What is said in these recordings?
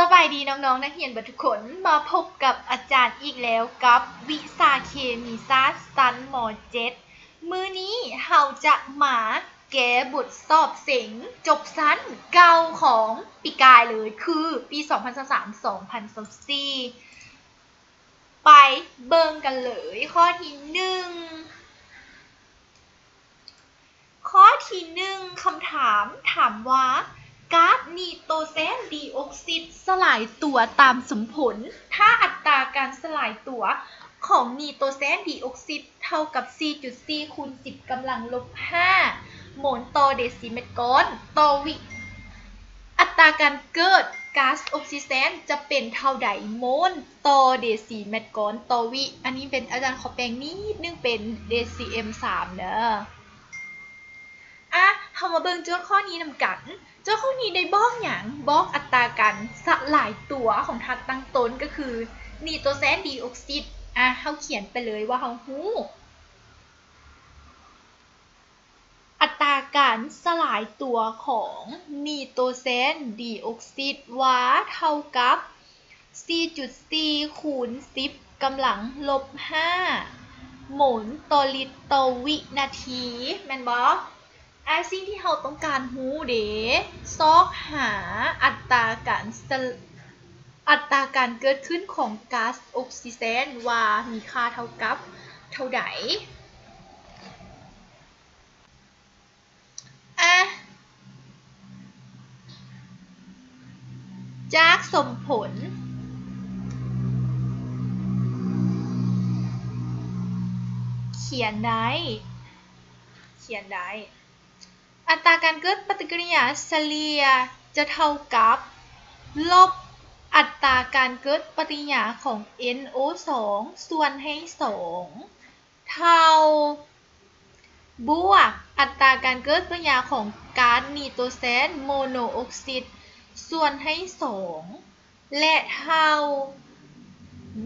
ສະບາຍດີນ້ອງໆນັກຮຽນເບິດທຸກຄົນ, ມາພົບກັບອາຈານອີກແລ້ວກັບວິຊາເຄມີສາດຊັ້ນ ມໍເຈັດ. ມື້ນີ້ເຮົາຈະມາແກ້ບົດສອບເສັງຈົບຊັ້ນເກົ່າຂອງປີກາຍເລີຍ ຄືປີສອງພັນຊາວສາມ ສອງພັນຊາວສີ່. ໄປເບິ່ງກັນເລີຍ. ຂໍ້ທີໜຶ່ງ ຂໍ້ທີໜຶ່ງ ຄຳຖາມ ຖາມວ່າ ກາດນີໂຕແຊນດີອົກຊິດສະຫຼາຍຕົວຕາມສົມຜົນ ຖ້າອັດຕາການສະຫຼາຍຕົວຂອງນີໂຕແຊນດີອົກຊິດເທົ່າກັບສີ່ຈຸດສີ່ຄູນສິບກຳລັງລົບຫ້າໂມນຕໍ່ເດຊີແມັດກ້ອນຕໍ່ວິ, ອັດຕາການເກີດກາສອົກຊີແຊນຈະເປັນເທົ່າໃດໂມນຕໍ່ເດຊີແມັດກ້ອນຕໍ່ວິ? ອັນນີ້ເປັນ ອາຈານຂໍແປງນິດໜຶ່ງເປັນເດຊີເອັມສາມເດີ. ອະ ເຮົາມາເບິ່ງໂຈດຂໍ້ນີ້ນຳກັນ. ໂຈດຂໍ້ນີ້ໄດ້ບອກຫຍັງ? ບອກອັດຕາການສະຫຼາຍຕົວຂອງທາດຕັ້ງຕົ້ນ ກໍຄືນີໂຕແຊນດີອົກຊິດ. ອະ ເຮົາຂຽນໄປເລີຍວ່າເຮົາຮູ້ ອັດຕາການສະຫຼາຍຕົວຂອງນີໂຕແຊນດີອົກຊິດວ່າເທົ່າກັບສີ່ຈຸດສີ່ຄູນສິບກຳລັງລົບຫ້າໂມນຕໍ່ລິດຕໍ່ວິນາທີ ແມ່ນບໍ່? ອາ ສິ່ງທີ່ເຮົາຕ້ອງການຮູ້ເດ ຊອກຫາອັດຕາການສະ ອັດຕາການເກີດຂຶ້ນຂອງກາສອົກຊີແຊນວ່າມີຄ່າເທົ່າກັບເທົ່າໃດ. ອະ ຈາກສົມຜົນ ຂຽນໄດ້ ຂຽນໄດ້ ອັດຕາການເກີດປະຕິກິລິຍາສະເລ່ຍຈະເທົ່າກັບ ລົບອັດຕາການເກີດປະຕິກິລິຍາຂອງເອັນໂອສອງ ສ່ວນໃຫ້ສອງ ເທົ່າ ບວກອັດຕາການເກີດປະຕິກິລິຍາຂອງກາດນີໂຕແຊນໂມໂນອົກຊິດ ສ່ວນໃຫ້ສອງ ແລະ ເທົ່າ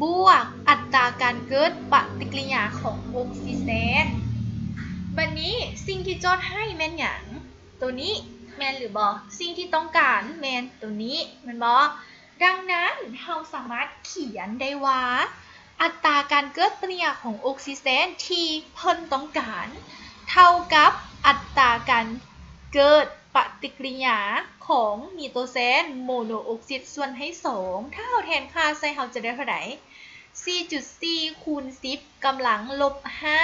ບວກອັດຕາການເກີດປະຕິກິລິຍາຂອງອົກຊີແຊນ. ບັດນີ້ ສິ່ງທີ່ໂຈດໃຫ້ແມ່ນຫຍັງ? ໂຕນີ້ແມ່ນຫຼືບໍ່? ສິ່ງທີ່ຕ້ອງການແມ່ນໂຕນີ້ແມ່ນບໍ່? ດັ່ງນັ້ນ ເຮົາສາມາດຂຽນໄດ້ວ່າ ອັດຕາການເກີດປະຕິກິລິຍາຂອງອົກຊີແຊນທີ່ເພິ່ນຕ້ອງການ ເທົ່າກັບອັດຕາການເກີດປະຕິກິລິຍາຂອງນີໂຕແຊນໂມໂນອົກຊິດສ່ວນໃຫ້ສອງ. ຖ້າເຮົາແທນຄ່າໃສ່ ເຮົາຈະໄດ້ເທົ່າໃດ? ສີ່ຈຸດສີ່ຄູນສິບກຳລັງລົບຫ້າ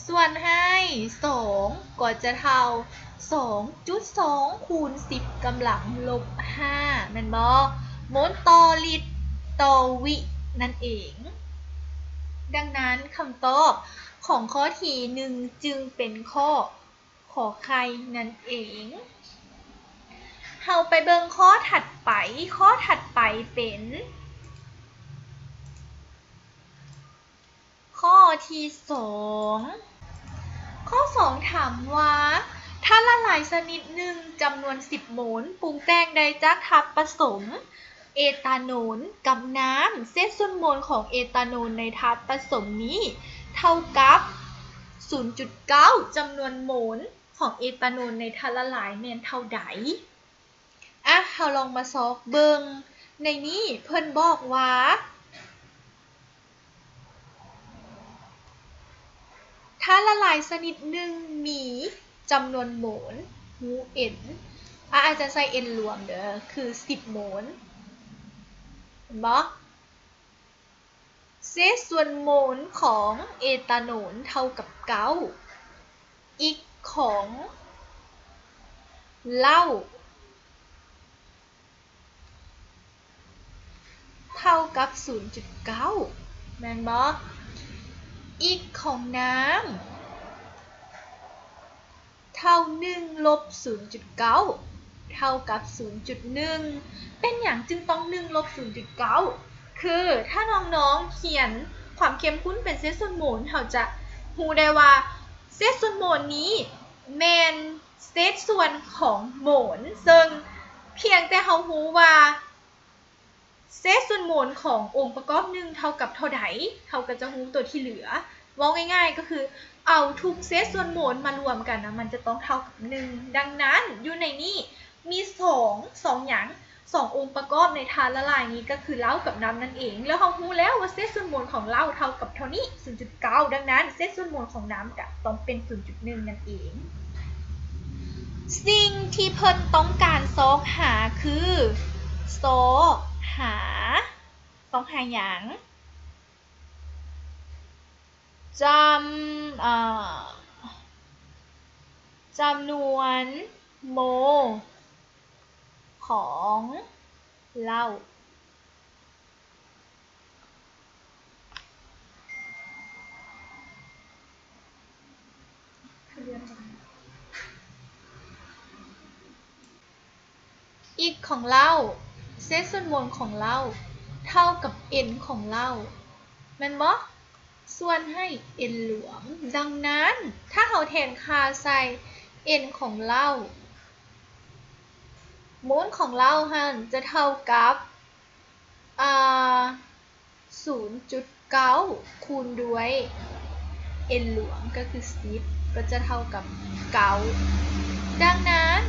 ສ່ວນໃຫ້ສອງ ກໍຈະເທົ່າສອງຈຸດສອງຄູນສິບກຳລັງລົບຫ້າ ແມ່ນບໍ່? ໂມນຕໍ່ລິດຕໍ່ວິນັ້ນເອງ. ດັ່ງນັ້ນ ຄຳຕອບຂອງຂໍ້ທີໜຶ່ງຈຶ່ງເປັນຂໍ້ ຂໍໄຂ່ນັ້ນເອງ. ເຮົາໄປເບິ່ງຂໍ້ຖັດໄປ. ຂໍ້ຖັດໄປເປັນຂໍ້ທີສອງ. ຂໍ້ສອງ ຖາມວ່າ ທາດລະລາຍຊະນິດໜຶ່ງຈຳນວນສິບໂມນ ປຸງແຕ່ງໄດ້ຈາກທາດປະສົມ ເອຕາໂນນກັບນ້ຳ, ເສດສ່ວນໂມນຂອງເອຕາໂນນໃນທາດປະສົມນີ້ເທົ່າກັບສູນຈຸດເກົ້າ ຈຳນວນໂມນຂອງເອຕາໂນນໃນທາດລະລາຍແມ່ນເທົ່າໃດ? ອະ ເຮົາລອງມາຊອກເບິ່ງ. ໃນນີ້ເພິ່ນບອກວ່າ ທາດລະລາຍຊະນິດໜຶ່ງມີຈຳນວນໂມນ ຮູ້ເອັນ ອາ ອາຈານໃສ່ເອັນລວມເດີ ຄືສິບໂມນ ເຫັນບໍ່? ເສດສ່ວນໂມນຂອງເອຕາໂນນເທົ່າກັບເກົ້າ ອິກຂອງເຫຼົ້າ ເທົ່າກັບສູນຈຸດເກົ້າ ແມ່ນບໍ່? ອິກຂອງນ້ຳເທົ່າໜຶ່ງລົບສູນຈຸດເກົ້າ ເທົ່າກັບສູນຈຸດໜຶ່ງ. ເປັນຫຍັງຈຶ່ງຕ້ອງໜຶ່ງລົບສູນຈຸດເກົ້າ? ຄືຖ້ານ້ອງໆຂຽນຄວາມເຂັ້ມຂຸ້ນເປັນເສດສ່ວນໂມນ ເຮົາຈະຮູ້ໄດ້ວ່າເສດສ່ວນໂມນນີ້ແມ່ນ ເສດສ່ວນຂອງໂມນ ເຊິ່ງພຽງແຕ່ເຮົາຮູ້ວ່າເສດສ່ວນໂມນຂອງອົງປະກອບໜຶ່ງເທົ່າກັບເທົ່າໃດ ເຮົາກໍຈະຮູ້ຕົວທີ່ເຫຼືອ. ເວົ້າງ່າຍໆກໍຄືເອົາທຸກເສດສ່ວນໂມນມາລວມກັນນະ ມັນຈະຕ້ອງເທົ່າກັບໜຶ່ງ. ດັ່ງນັ້ນ ຢູ່ໃນນີ້ມີສອງ ສອງຫຍັງ? ສອງອົງປະກອບໃນທາດລະລາຍນີ້ກໍຄືເຫຼົ້າກັບນ້ຳນັ້ນເອງ. ແລ້ວເຮົາຮູ້ແລ້ວວ່າເສດສ່ວນໂມນຂອງເຫຼົ້າເທົ່າກັບເທົ່ານີ້ ສູນຈຸດເກົ້າ ດັ່ງນັ້ນເສດສ່ວນໂມນຂອງນ້ຳກໍຕ້ອງເປັນ ສູນຈຸດໜຶ່ງ ນັ້ນເອງ. ສິ່ງທີ່ເພິ່ນຕ້ອງການຊອກຫາຄື ຊອກຫາ ຊອກຫາຫຍັງ? ຈຳ ເອີ ຈຳນວນໂມຂອງເຫຼົ້າ. ອິກຂອງເຫຼົ້າ ເສດສ່ວນໂມນຂອງເຫຼົ້າ ເທົ່າກັບເອັນຂອງເຫຼົ້າ ແມ່ນບໍ່? ສ່ວນໃຫ້ເອັນລວມ. ດັ່ງນັ້ນ ຖ້າເຮົາແທນຄ່າໃສ່ເອັນຂອງເຫຼົ້າ ໂມນຂອງເຫຼົ້າຫັ້ນຈະເທົ່າກັບ ອາ ສູນຈຸດເກົ້າ ຄູນດ້ວຍເອັນລວມ ກໍຄືສິບ ກໍຈະເທົ່າກັບເກົ້າ. ດັ່ງນັ້ນ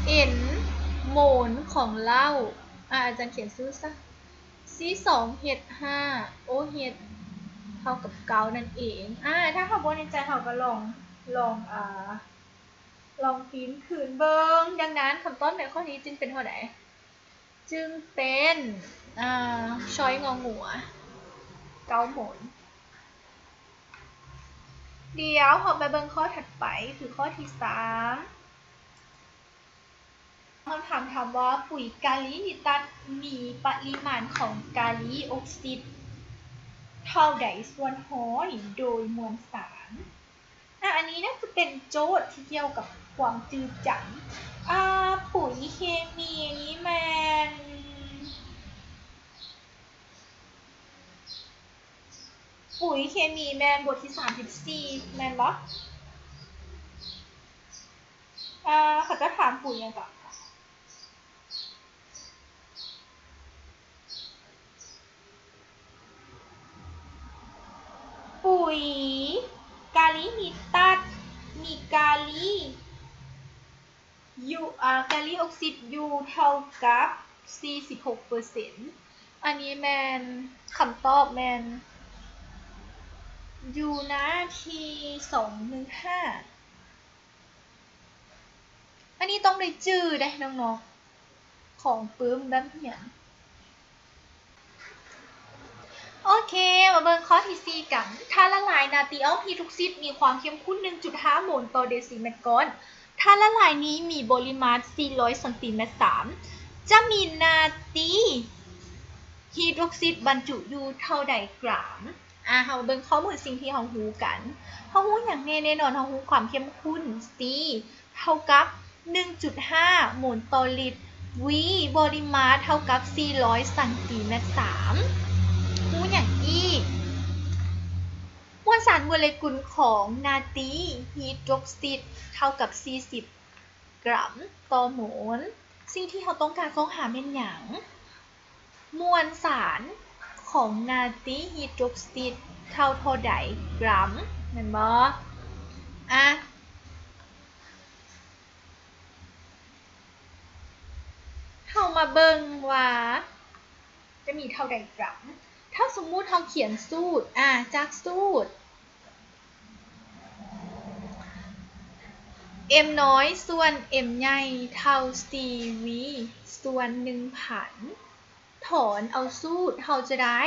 ເອັນໂມນຂອງເຫຼົ້າ ອາ ອາຈານຂຽນສູດຊະ ຊີສອງ ເອັດຫ້າ ໂອ ເອັດ ເທົ່າກັບເກົ້າ ນັ້ນເອງ. ອາ ຖ້າເຮົາບໍ່ແນ່ໃຈ ເຮົາກໍລອງ ລອງ ອາ ລອງປິ່ນຄືນເບິ່ງ. ດັ່ງນັ້ນ ຄຳຕອບໃນຂໍ້ນີ້ຈຶ່ງເປັນເທົ່າໃດ? ຈຶ່ງເປັນ ເອີ ຊອຍ ງອງູ ເກົ້າໂມນ. ດຽວເຮົາໄປເບິ່ງຂໍ້ຖັດໄປ ຄືຂໍ້ທີສາມ. ຄຳຖາມຖາມວ່າ ປຸ໋ຍກາລີນິຕັດມີປະລິມານຂອງກາລີອົກຊິດເທົ່າໃດສ່ວນຮ້ອຍໂດຍມວນສານ? ອາ ອັນນີ້ໜ້າຈະເປັນໂຈດທີ່ກ່ຽວກັບຄວາມຈື່ຈຳ. ອາ ປຸ໋ຍເຄມີນີ້ແມ່ນ ປຸ໋ຍເຄມີແມ່ນບົດທີສາມສິບສີ່ ແມ່ນບໍ່? ອາ ເຂົາຈະຖາມປຸ໋ຍຫຍັງເກາະ? ປຸ໋ຍກາລີມີຕັດ ມີກາລີຢູ່ ອາ ກາລີອົກຊິດຢູ່ເທົ່າກັບສີ່ສິບຫົກເປີເຊັນ. ອັນນີ້ແມ່ນ ຄຳຕອບແມ່ນຢູ່ໜ້າທີສອງໜຶ່ງຫ້າ. ອັນນີ້ຕ້ອງໄດ້ຈື່ເດ້ນ້ອງໆ ຂອງປຶ້ມແບບຮຽນ. ໂອເຄ ມາເບິ່ງຂໍ້ທີສີ່ກັນ. ທາດລະລາຍນາຕີອອມຮີດອົກຊິດມີຄວາມເຂັ້ມຂຸ້ນໜຶ່ງຈຸດຫ້າໂມນຕໍ່ເດຊີແມັດກ້ອນ. ທາດລະລາຍນີ້ມີບໍລິມາດສີ່ຮ້ອຍຊັງຕີແມັດສາມ ຈະມີນາຕີຮີດອົກຊິດບັນຈຸຢູ່ເທົ່າໃດກຣາມ? ອາ ເຮົາເບິ່ງຂໍ້ມູນສິ່ງທີ່ເຮົາຮູ້ກັນ. ເຮົາຮູ້ຫຍັງແດ່? ແນ່ນອນເຮົາຮູ້ຄວາມເຂັ້ມຂຸ້ນ ຊີ ເທົ່າກັບໜຶ່ງຈຸດຫ້າໂມນຕໍ່ລິດ, ວີ ບໍລິມາດເທົ່າກັບສີ່ຮ້ອຍຊັງຕີແມັດສາມ. ຮູ້ຫຍັງອີກ? ມວນສານໂມເລກຸນຂອງນາຕີຮີດຣອກຊິດເທົ່າກັບສີ່ສິບກຣາມຕໍ່ໂມນ. ສິ່ງທີ່ເຮົາຕ້ອງການຊອກຫາແມ່ນຫຍັງ? ມວນສານຂອງນາຕີຮີດຣອກຊິດເທົ່າເທົ່າໃດກຣາມ ແມ່ນບໍ່? ອະ ເຮົາມາເບິ່ງວ່າຈະມີເທົ່າໃດກຣາມ. ຖ້າສົມມຸດເຮົາຂຽນສູດ ອາ ຈາກສູດ ເອັມນ້ອຍສ່ວນເອັມໃຫຍ່ເທົ່າຊີວີສ່ວນໜຶ່ງພັນ. ຖອນເອົາສູດ ເຮົາຈະໄດ້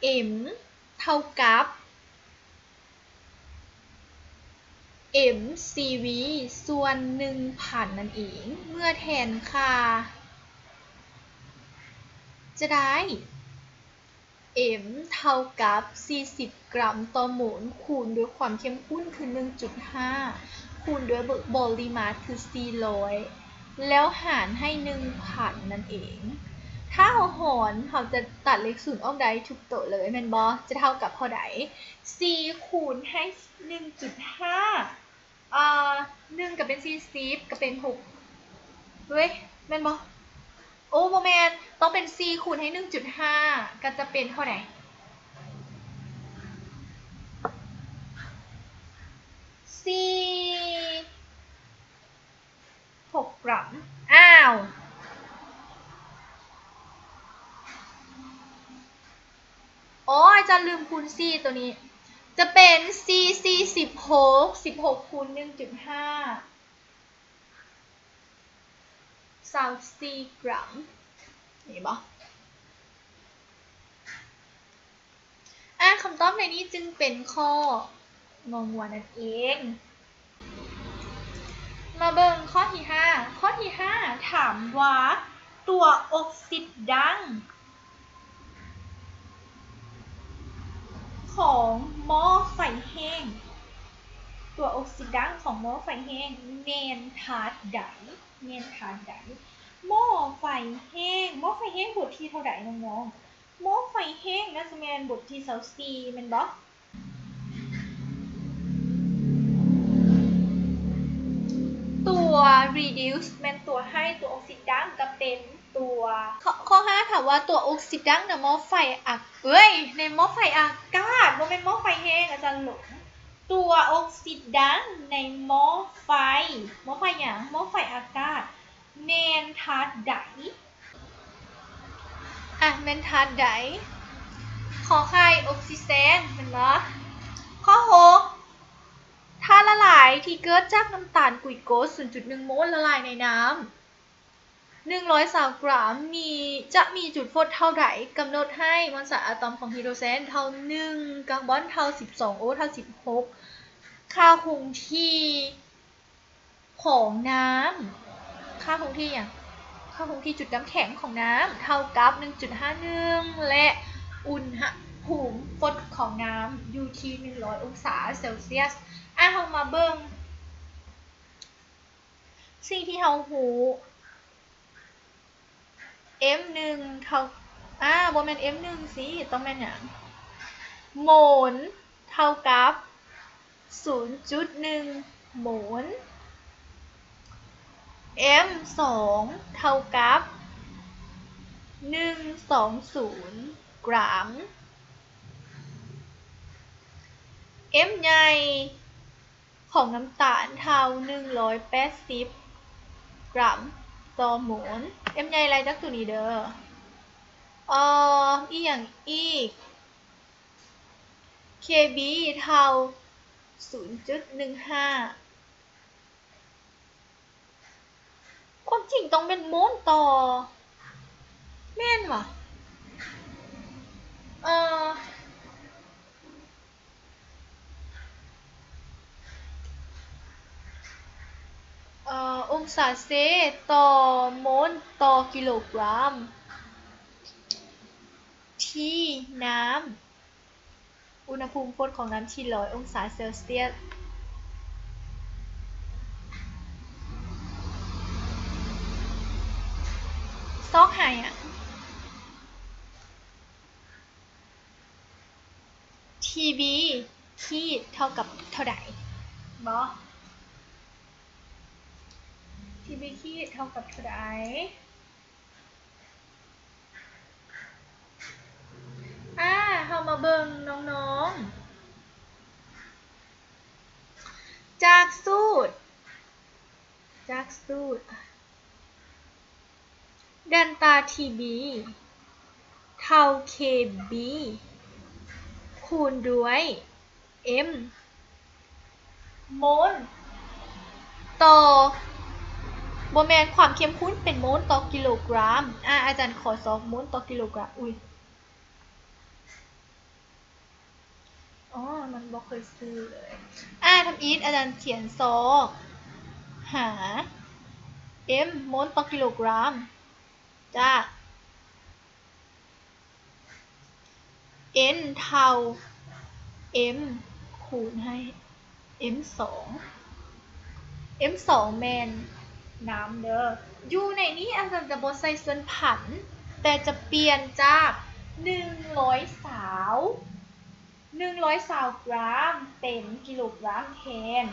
ເອັມເທົ່າກັບເອັມຊີວີສ່ວນໜຶ່ງພັນນັ້ນເອງ. ເມື່ອແທນຄ່າ ຈະໄດ້ ເອັມເທົ່າກັບສີ່ສິບກຣາມຕໍ່ໂມນ ຄູນດ້ວຍຄວາມເຂັ້ມຂຸ້ນຄືໜຶ່ງຈຸດຫ້າ ຄູນດ້ວຍ ບໍ ບໍລິມາດຄືສີ່ຮ້ອຍ ແລ້ວຫານໃຫ້ໜຶ່ງພັນນັ້ນເອງ. ຖ້າເຮົາຫອນ ເຮົາຈະຕັດເລກສູນອອກໄດ້ທຸກໂຕເລີຍແມ່ນບໍ່? ຈະເທົ່າກັບເທົ່າໃດ? ສີ່ຄູນໃຫ້ໜຶ່ງຈຸດຫ້າ ເອີ ໜຶ່ງກໍເປັນສີ່ສິບ ກໍເປັນຫົກ ເວີຍ ແມ່ນບໍ່? ໂອ້ ບໍ່ແມ່ນ ຕ້ອງເປັນສີ່ຄູນໃຫ້ໜຶ່ງຈຸດຫ້າ ກໍຈະເປັນເທົ່າໃດ? ສີ່ ຫົກກຣາມ. ອ້າວ ອໍ ອາຈານລືມຄູນສີ່ໂຕນີ້ ຈະເປັນສີ່ສີ່ສິບຫົກ ສິບຫົກຄູນໜຶ່ງຈຸດຫ້າ ຊາວສີ່ກຣາມ ເຫັນບໍ່? ອາ ຄຳຕອບໃນນີ້ຈຶ່ງເປັນຂໍ້ ງໍງົວ ນັ້ນເອງ. ມາເບິ່ງຂໍ້ທີຫ້າ ຂໍ້ທີຫ້າ ຖາມວ່າ ຕົວອົກຊິດດັງຂອງໝໍ້ໄຟແຫ້ງ, ຕົວອົກຊິດດັງຂອງໝໍ້ໄຟແຫ້ງແມ່ນທາດໃດ? ແມ່ນທາດໃດ? ໝໍ້ໄຟແຫ້ງ, ໝໍ້ໄຟແຫ້ງບົດທີເທົ່າໃດນ້ອງໆ? ໝໍ້ໄຟແຫ້ງໜ້າຈະແມ່ນບົດທີຊາວສີ່ແມ່ນບໍ່? ຕົວ reduce ແມ່ນຕົວໄຮ ຕົວອົກຊິດດັງກໍເປັນຕົວ ຂໍ້ ຂໍ້ຫ້າ ຖາມວ່າຕົວອົກຊິດດັງໃນໝໍ້ໄຟອາ ເອີຍ ໃນໝໍ້ໄຟອາກາດ ບໍ່ແມ່ນໝໍ້ໄຟແຫ້ງ ອາຈານຫຼົງ. ຕົວອົກຊິດດັງໃນໝໍ້ໄຟ ໝໍ້ໄຟຫຍັງ? ໝໍ້ໄຟອາກາດ ແມ່ນທາດໃດ? ອະ ແມ່ນທາດໃດ? ຂໍໄຂ່ ອົກຊີແຊນ ແມ່ນບໍ່? ຂໍ້ຫົກ ທາດລະລາຍທີ່ເກີດຈາກນ້ຳຕານກຸຍໂກສ ສູນຈຸດໜຶ່ງໂມນ ລະລາຍໃນນ້ຳໜຶ່ງຮ້ອຍຊາວກຣາມ ມີ ຈະມີຈຸດຟົດເທົ່າໃດ? ກຳນົດໃຫ້ມວນສານອາຕອມຂອງຮີໂດຣເຈນເທົ່າໜຶ່ງ, ກາບອນເທົ່າສິບສອງ, ໂອເທົ່າສິບຫົກ, ຄ່າຄົງທີ່ ຂອງນ້ຳ ຄ່າຄົງທີ່ຫຍັງ? ຄ່າຄົງທີ່ຈຸດນ້ຳແຂງຂອງນ້ຳເທົ່າກັບໜຶ່ງຈຸດຫ້າໜຶ່ງ ແລະ ອຸນຫະພູມຟົດຂອງນ້ຳຢູ່ທີ່ໜຶ່ງຮ້ອຍອົງສາເຊວຊຽສ. ອາ ເຮົາມາເບິ່ງສິ່ງທີ່ເຮົາຮູ້. ເອັມໜຶ່ງເທົ່າ ອາ ບໍ່ແມ່ນເອັມໜຶ່ງຊິ ຕ້ອງແມ່ນຫຍັງ? ໂມນເທົ່າກັບສູນຈຸດໜຶ່ງໂມນ. ເອັມສອງເທົ່າກັບໜຶ່ງສອງສູນກຣາມ. ເອັມໃຫຍ່ ຂອງນ້ຳຕານເທົ່າໜຶ່ງຮ້ອຍແປດສິບກຣາມຕໍ່ໂມນ. ເອັມໃຫຍ່ໄລ່ຈາກໂຕນີ້ເດີ. ເອີ ອີ່ຫຍັງອີກ? ເຄບີເທົ່າສູນຈຸດໜຶ່ງຫ້າ. ຄວາມຈິງຕ້ອງແມ່ນໂມນຕໍ່ ແມ່ນຫວາ? ເອີ ເອີ ອົງສາເຊຕໍ່ໂມນຕໍ່ກິໂລກຣາມທີ່ນ້ຳ ອຸນຫະພູມຟົດຂອງນ້ຳທີ່ຮ້ອຍອົງສາເຊວຊຽສ. ຊອກຫາຫຍັງ? ທີບີຂີດເທົ່າກັບເທົ່າໃດ? ບໍ່ ທີບີຂີດເທົ່າກັບເທົ່າໃດ? ອາ ເຮົາມາເບິ່ງນ້ອງໆ ຈາກສູດ ຈາກສູດ ເດລຕາທີບີເທົ່າເຄບີຄູນດ້ວຍ ເອັມ ໂມນຕໍ່ ບໍ່ແມ່ນ ຄວາມເຂັ້ມຂຸ້ນເປັນໂມນຕໍ່ກິໂລກຣາມ. ອາ ອາຈານຂໍຊອກໂມນຕໍ່ກິໂລກຣາມ. ອຸ້ຍ ອໍ ມັນບໍ່ເຄີຍຊື້ເລີຍ. ອາ ທຳອິດ ອາຈານຂຽນຊອກຫາ ເອັມ ໂມນຕໍ່ກິໂລກຣາມ ຈາກ ເອັນ ເທົ່າ ເອັມ ຄູນໃຫ້ ເອັມສອງ ເອັມສອງແມ່ນນ້ຳເດີ. ຢູ່ໃນນີ້ອາຈານຈະບໍ່ໃສ່ສ່ວນພັນ ແຕ່ຈະປ່ຽນຈາກໜຶ່ງຮ້ອຍຊາວ ໜຶ່ງຮ້ອຍຊາວກຣາມເປັນກິໂລກຣາມແທນ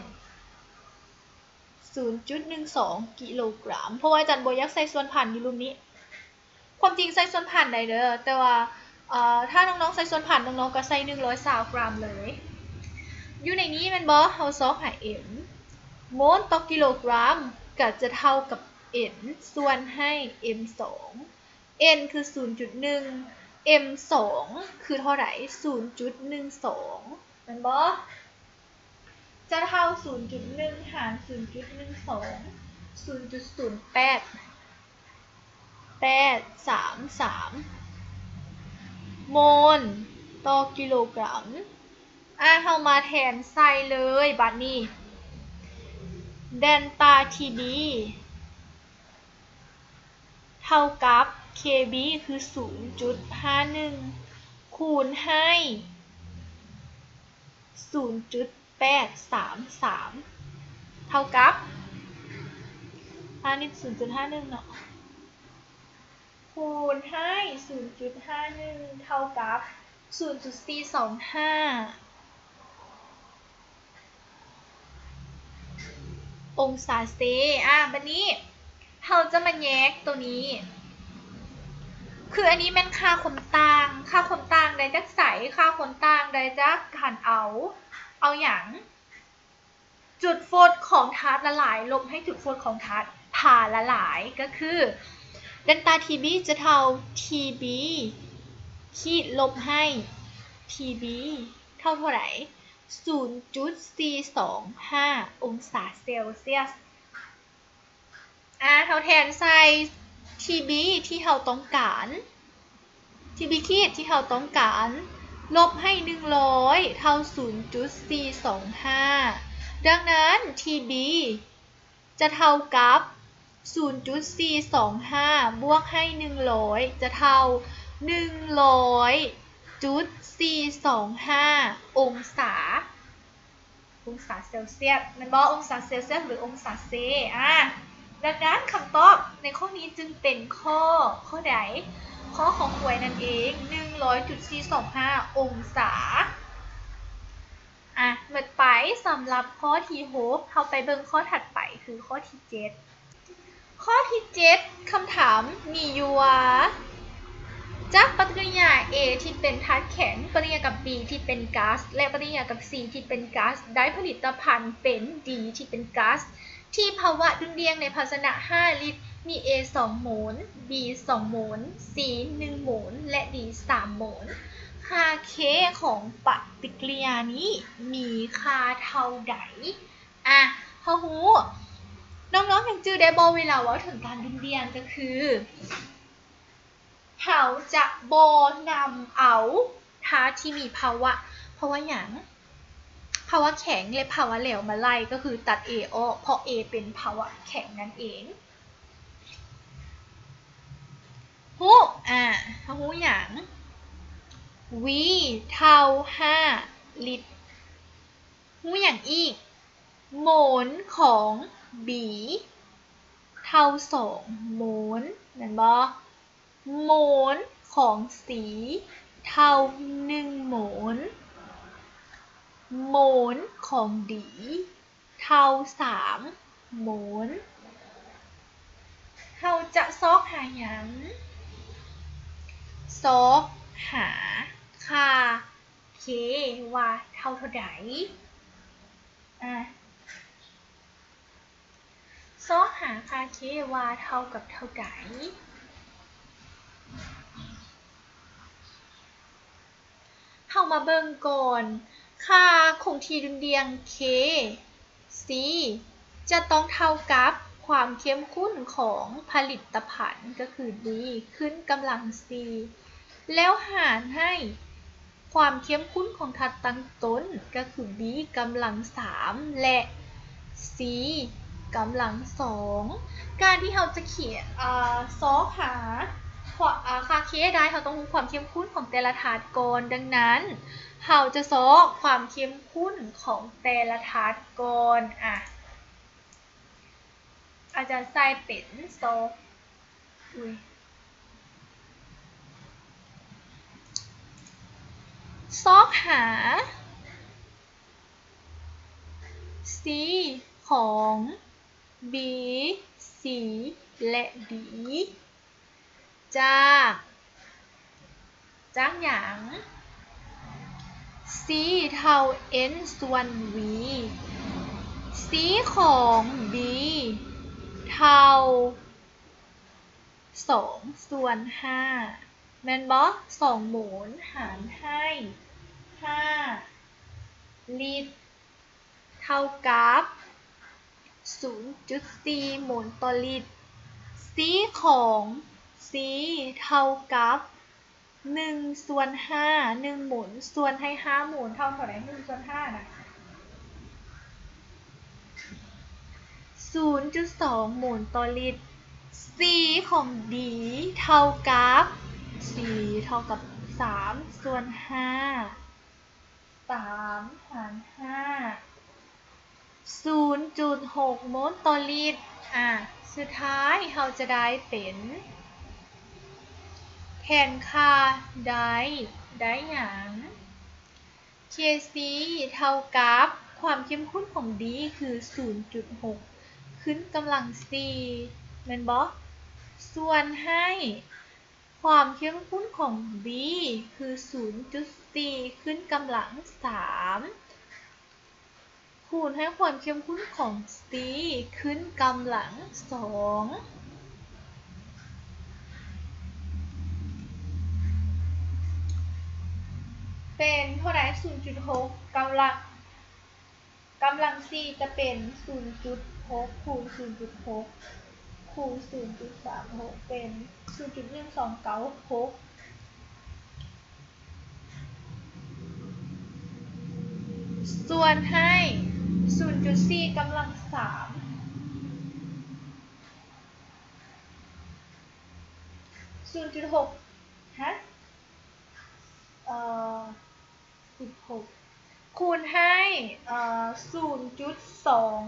ສູນຈຸດໜຶ່ງສອງກິໂລກຣາມ ເພາະວ່າອາຈານບໍ່ຢາກໃສ່ສ່ວນພັນຢູ່ລຸ່ມນີ້. ຄວາມຈິງໃສ່ສ່ວນພັນໄດ້ເດີ ແຕ່ວ່າ ເອີ ຖ້ານ້ອງໆໃສ່ສ່ວນພັນ ນ້ອງໆກໍໃສ່ໜຶ່ງຮ້ອຍຊາວກຣາມເລີຍ. ຢູ່ໃນນີ້ແມ່ນບໍ່? ເຮົາຊອກຫາ ເອັມ ໂມນຕໍ່ກິໂລກຣາມກໍຈະເທົ່າກັບ ເອັນ ສ່ວນໃຫ້ ເອັມສອງ ເອັນຄືສູນຈຸດໜຶ່ງ M ສອງ ຄືເທົ່າໃດ? ສູນຈຸດໜຶ່ງສອງ ແມ່ນບໍ່? ຈະເທົ່າສູນຈຸດໜຶ່ງຫານສູນຈຸດໜຶ່ງສອງ ສູນຈຸດສູນແປດ ແປດສາມສາມໂມນຕໍ່ກິໂລກຣາມ. ອາ ເຮົາມາແທນໃສ່ເລີຍບາດນີ້ ເດລຕາ T B ເທົ່າກັບ K B ຄືສູນຈຸດຫ້າໜຶ່ງ ຄູນໃຫ້ສູນຈຸດແປດສາມສາມ ເທົ່າກັບ ອັນນີ້ສູນຈຸດຫ້າໜຶ່ງເນາະ ຄູນໃຫ້ສູນຈຸດຫ້າໜຶ່ງ ເທົ່າກັບສູນຈຸດສີ່ສອງຫ້າ ອົງສາເຊ. ອາ ບາດນີ້ເຮົາຈະມາແຍກໂຕນີ້ ຄືອັນນີ້ແມ່ນຄ່າຄວາມຕ່າງ, ຄ່າຄວາມຕ່າງໄດ້ຈາກໃສ? ຄ່າຄວາມຕ່າງໄດ້ຈາກການເອົາ, ເອົາຫຍັງ? ຈຸດຟົດຂອງທາດລະລາຍ ລົບໃຫ້ຈຸດຟົດຂອງທາດພາລະລາຍ ກໍຄື ເດລຕາ T B ຈະເທົ່າ T B ຂີດລົບໃຫ້ T B ເທົ່າເທົ່າໃດ? ສູນຈຸດສີ່ສອງຫ້າອົງສາເຊລຊຽສ. ອາ ເຮົາແທນໃສ່ T B ທີ່ເຮົາຕ້ອງການ T B ຂີດທີ່ເຮົາຕ້ອງການ ລົບໃຫ້ໜຶ່ງຮ້ອຍ ເທົ່າສູນຈຸດສີ່ສອງຫ້າ. ດັ່ງນັ້ນ T B ຈະເທົ່າກັບສູນຈຸດສີ່ສອງຫ້າ ບວກໃຫ້ໜຶ່ງຮ້ອຍ ຈະເທົ່າໜຶ່ງຮ້ອຍຈຸດສີ່ສອງຫ້າອົງສາ ອົງສາເຊລຊຽສ ແມ່ນບໍ່? ອົງສາເຊລຊຽສ ຫຼື ອົງສາເຊ. ອາ ດັ່ງນັ້ນຄຳຕອບໃນຂໍ້ນີ້ຈຶ່ງເປັນຂໍ້ ຂໍ້ໃດ? ຂໍ້ ຄ ຄວາຍ ນັ້ນເອງ ໜຶ່ງຮ້ອຍຈຸດສີ່ສອງຫ້າອົງສາ. ອາ ໝົດໄປສຳລັບຂໍ້ທີຫົກ ເຮົາໄປເບິ່ງຂໍ້ຖັດໄປ ຄືຂໍ້ທີເຈັດ. ຂໍ້ທີເຈັດ ຄຳຖາມມີຢູ່ວ່າ ຈາກປະຕິກິລິຍາ A ທີ່ເປັນທາດແຂງ ປະຕິກິລິຍາກັບ B ທີ່ເປັນກາສ ແລະ ປະຕິກິລິຍາກັບ C ທີ່ເປັນກາສ ໄດ້ຜະລິດຕະພັນເປັນ D ທີ່ເປັນກາສ ທີ່ພາວະດຸ່ນດ່ຽງໃນພາຊະນະຫ້າລິດ ມີ A ສອງໂມນ, B ສອງໂມນ, C ໜຶ່ງໂມນ ແລະ D ສາມໂມນ. ຄ່າ K ຂອງປະຕິກິລິຍານີ້ມີຄ່າເທົ່າໃດ? ອາ ເຮົາຮູ້ ນ້ອງໆຍັງຈື່ໄດ້ບໍ່? ເວລາເວົ້າເຖິງການດຸ່ນດ່ຽງ ກໍຄື ເຮົາຈະບໍ່ນຳເອົາທາດທີ່ມີພາວະ ພາວະຫຍັງ? ພາວະແຂງ ແລະ ພາວະແຫຼວມາໄລ່ ກໍຄືຕັດ A ອອກ ເພາະ A ເປັນພາວະແຂງນັ້ນເອງ. ຮູ້ ອາ ເຮົາຮູ້ຫຍັງ? V ເທົ່າຫ້າລິດ. ຮູ້ຫຍັງອີກ? ໂມນຂອງ B ເທົ່າສອງໂມນ ແມ່ນບໍ່? ໂມນຂອງ C ເທົ່າໜຶ່ງໂມນ, ໂມນຂອງ D ເທົ່າສາມໂມນ. ເຮົາຈະຊອກຫາຫຍັງ? ຊອກຫາຄ່າ K ວ່າເທົ່າເທົ່າໃດ. ອາ ຊອກຫາຄ່າ K ວ່າເທົ່າກັບເທົ່າໃດ. ເຮົາມາເບິ່ງກ່ອນ ຄ່າຄົງທີ່ດຸ່ນດ່ຽງ K C ຈະຕ້ອງເທົ່າກັບຄວາມເຂັ້ມຂຸ້ນຂອງຜະລິດຕະພັນ ກໍຄື D ຂຶ້ນກຳລັງສີ່ ແລ້ວຫານໃຫ້ຄວາມເຂັ້ມຂຸ້ນຂອງທາດຕັ້ງຕົ້ນ ກໍຄື B ກຳລັງສາມ ແລະ C ກຳລັງສອງ. ການທີ່ເຮົາຈະຂຽນ ເອີ ຊອກຫາ ຄວາມ ເອີ ຄ່າ K ໄດ້ ເຮົາຕ້ອງຮູ້ຄວາມເຂັ້ມຂຸ້ນຂອງແຕ່ລະທາດກ່ອນ. ດັ່ງນັ້ນ ເຮົາຈະຊອກຄວາມເຂັ້ມຂຸ້ນຂອງແຕ່ລະທາດກ່ອນ. ອາ ອາຈານໃສ່ເປັນຊອກ ອຸ້ຍ ຊອກຫາ C ຂອງ B C ແລະ D ຈາກ ຈາກຫຍັງ? C ເທົ່າ N ສ່ວນ V, C ຂອງ B ເທົ່າ ສອງສ່ວນຫ້າ. ແມ່ນບໍ່? ສອງໂມນຫານໃຫ້ຫ້າລິດ ເທົ່າກັບສູນຈຸດສີ່ໂມນຕໍ່ລິດ. C ຂອງ C ເທົ່າກັບໜຶ່ງສ່ວນຫ້າ ໜຶ່ງໂມນສ່ວນໃຫ້ຫ້າໂມນ ເທົ່າເທົ່າໃດ? ໜຶ່ງສ່ວນຫ້ານະ ສູນຈຸດສອງໂມນຕໍ່ລິດ. C ຂອງ D ເທົ່າກັບ C ເທົ່າກັບສາມສ່ວນຫ້າ ສາມຫານຫ້າ ສູນຈຸດຫົກໂມນຕໍ່ລິດ. ອາ ສຸດທ້າຍເຮົາຈະໄດ້ເປັນ ແທນຄ່າໄດ້ ໄດ້ຫຍັງ? Kc ເທົ່າກັບຄວາມເຂັ້ມຂຸ້ນຂອງ D ຄືສູນຈຸດຫົກຂຶ້ນກຳລັງສີ່ ແມ່ນບໍ່? ສ່ວນໃຫ້ຄວາມເຂັ້ມຂຸ້ນຂອງ B ຄືສູນຈຸດສີ່ຂຶ້ນກຳລັງສາມ ຄູນໃຫ້ຄວາມເຂັ້ມຂຸ້ນຂອງ C ຂຶ້ນກຳລັງສອງ ເປັນເທົ່າໃດ? ສູນຈຸດຫົກກຳລັງ ກຳລັງສີ່ຈະເປັນສູນຈຸດຫົກຄູນສູນຈຸດຫົກຄູນສູນຈຸດສາມຫົກ ເປັນສູນຈຸດໜຶ່ງສອງເກົ້າຫົກ ສ່ວນໃຫ້ສູນຈຸດສີ່ກຳລັງສາມ ສູນຈຸດຫົກ ຮະ ເອີ ສິບຫົກ ຄູນໃຫ້ ເອີ ສູນຈຸດສອງ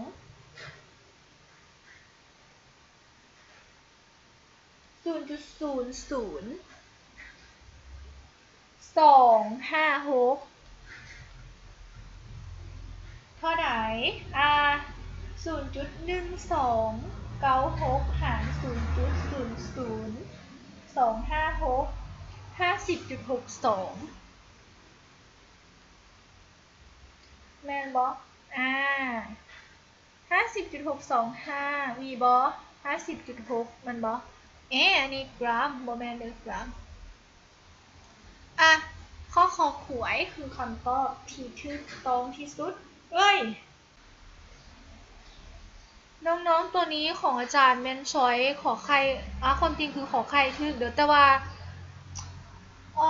ສູນຈຸດສູນສູນສອງຫ້າຫົກ ເທົ່າໃດ? ອາ ສູນຈຸດໜຶ່ງສອງເກົ້າຫົກຫານສູນຈຸດສູນສູນສອງຫ້າຫົກ ຫ້າສິບຈຸດຫົກສອງ ແມ່ນບໍ່? ອາ ຫ້າສິບຈຸດຫົກສອງຫ້າ ມີບໍ່? ຫ້າສິບຈຸດຫົກ ແມ່ນບໍ່? ເອ ອັນນີ້ກຣາມ ບໍ່ແມ່ນເດີ ກຣາມ. ອະ ຂໍ້ ຄ ຄວາຍ ຄືຄຳຕອບທີ່ຖືກຕ້ອງທີ່ສຸດ. ເອີຍ ນ້ອງໆ ຕົວນີ້ຂອງອາຈານແມ່ນຊອຍ ຂໍໄຂ່ ອາ ຄວາມຈິງຄືຂໍໄຂ່ຖືກເດີ ແຕ່ວ່າ ເອີ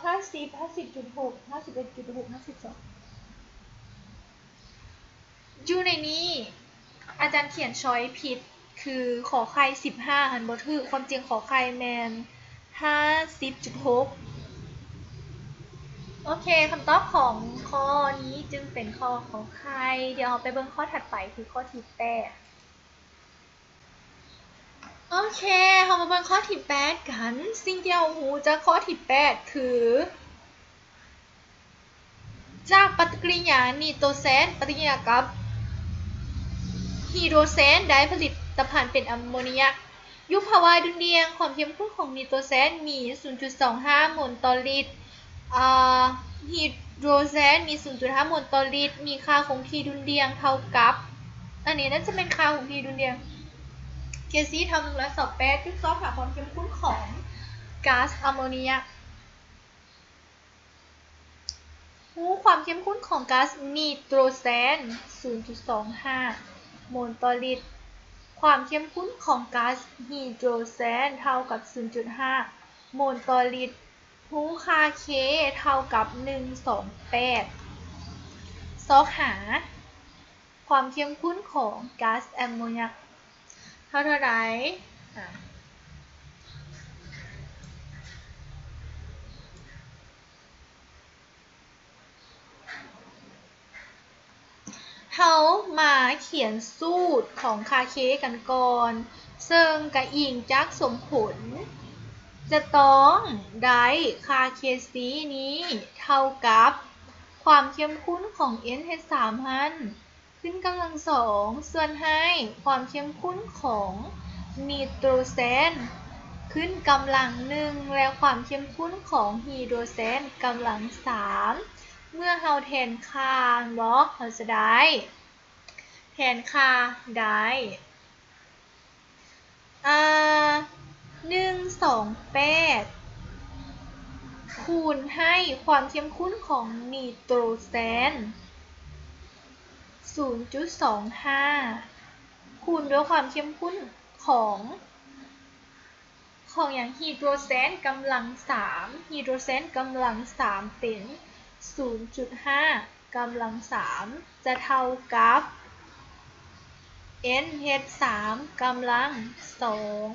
ຫ້າສິບ ຫ້າສິບຈຸດຫົກ ຫ້າສິບເອັດຈຸດຫົກ ຫ້າສິບສອງ ຢູ່ໃນນີ້ອາຈານຂຽນຊອຍຜິດ ຄື ຂໍໄຂ່ສິບຫ້າຫັ້ນບໍ່ຖືກ ຄວາມຈິງຂໍໄຂ່ແມ່ນຫ້າສິບຈຸດຫົກ. ໂອເຄ ຄຳຕອບຂອງຂໍ້ນີ້ຈຶ່ງເປັນຂໍ້ ຂໍໄຂ່. ດຽວເຮົາໄປເບິ່ງຂໍ້ຖັດໄປ ຄືຂໍ້ທີແປດ. ໂອເຄ ເຮົາມາເບິ່ງຂໍ້ທີແປດກັນ. ສິ່ງທີ່ເຮົາຮູ້ຈາກຂໍ້ທີແປດຄື ຈາກປະຕິກິລິຍານີໂຕແຊນປະຕິກິລິຍາກັບຮີໂດຣແຊນໄດ້ຜະລິດຕະພັນເປັນອາໂມນີຍາກ. ຢູ່ພາວະດຸ່ນດ່ຽງ ຄວາມເຂັ້ມຂຸ້ນຂອງນີໂຕແຊນມີສູນຈຸດສອງຫ້າໂມນຕໍ່ລິດ ອາ ຮີໂດຣແຊນມີສູນຈຸດຫ້າໂມນຕໍ່ລິດ ມີຄ່າຄົງທີ່ດຸ່ນດ່ຽງເທົ່າກັບ ອັນນີ້ໜ້າຈະແມ່ນຄ່າຄົງທີ່ດຸ່ນດ່ຽງ ເຄຊີ ເທົ່າໜຶ່ງຮ້ອຍຊາວແປດ. ຈຸດຊອກຫາຄວາມເຂັ້ມຂຸ້ນຂອງກາສອາໂມນີຍາກ. ຮູ້ຄວາມເຂັ້ມຂຸ້ນຂອງກາສນີໂຕແຊນ ສູນຈຸດສອງຫ້າໂມນຕໍ່ລິດ. ຄວາມເຂັ້ມຂຸ້ນຂອງກາສຮີໂດຣແຊນເທົ່າກັບສູນຈຸດຫ້າໂມນຕໍ່ລິດ. ຮູ້ຄ່າເຄເທົ່າກັບໜຶ່ງສອງແປດ. ຊອກຫາຄວາມເຂັ້ມຂຸ້ນຂອງກາສແອມໂມຍາກເທົ່າເທົ່າໃດ? ອາ ເຮົາມາຂຽນສູດຂອງຄ່າເຄກັນກ່ອນ, ເຊິ່ງກະອີງຈາກສົມຜົນ ຈະຕ້ອງໄດ້ຄ່າເຄຊີນີ້ເທົ່າກັບຄວາມເຂັ້ມຂຸ້ນຂອງເອັນເອັດສາມຫັ້ນ ຂຶ້ນກຳລັງສອງ ສ່ວນໃຫ້ຄວາມເຂັ້ມຂຸ້ນຂອງນີໂຕແຊນຂຶ້ນກຳລັງໜຶ່ງ ແລະ ຄວາມເຂັ້ມຂຸ້ນຂອງຮີໂດຣແຊນກຳລັງສາມ. ເມື່ອເຮົາແທນຄ່າແມ່ນບໍ່? ເຮົາຈະໄດ້ ແທນຄ່າໄດ້ ອາ ໜຶ່ງສອງແປດ ຄູນໃຫ້ຄວາມເຂັ້ມຂຸ້ນຂອງນີໂຕຣແຊນ ສູນຈຸດສອງຫ້າ ຄູນດ້ວຍຄວາມເຂັ້ມຂຸ້ນຂອງ ຂອງຫຍັງ? ຮີໂດຣແຊນກຳລັງສາມ ຮີໂດຣແຊນກຳລັງສາມເປັນສູນຈຸດຫ້າກຳລັງສາມ ຈະເທົ່າກັບ ເອັນເອັດສາມກຳລັງສອງ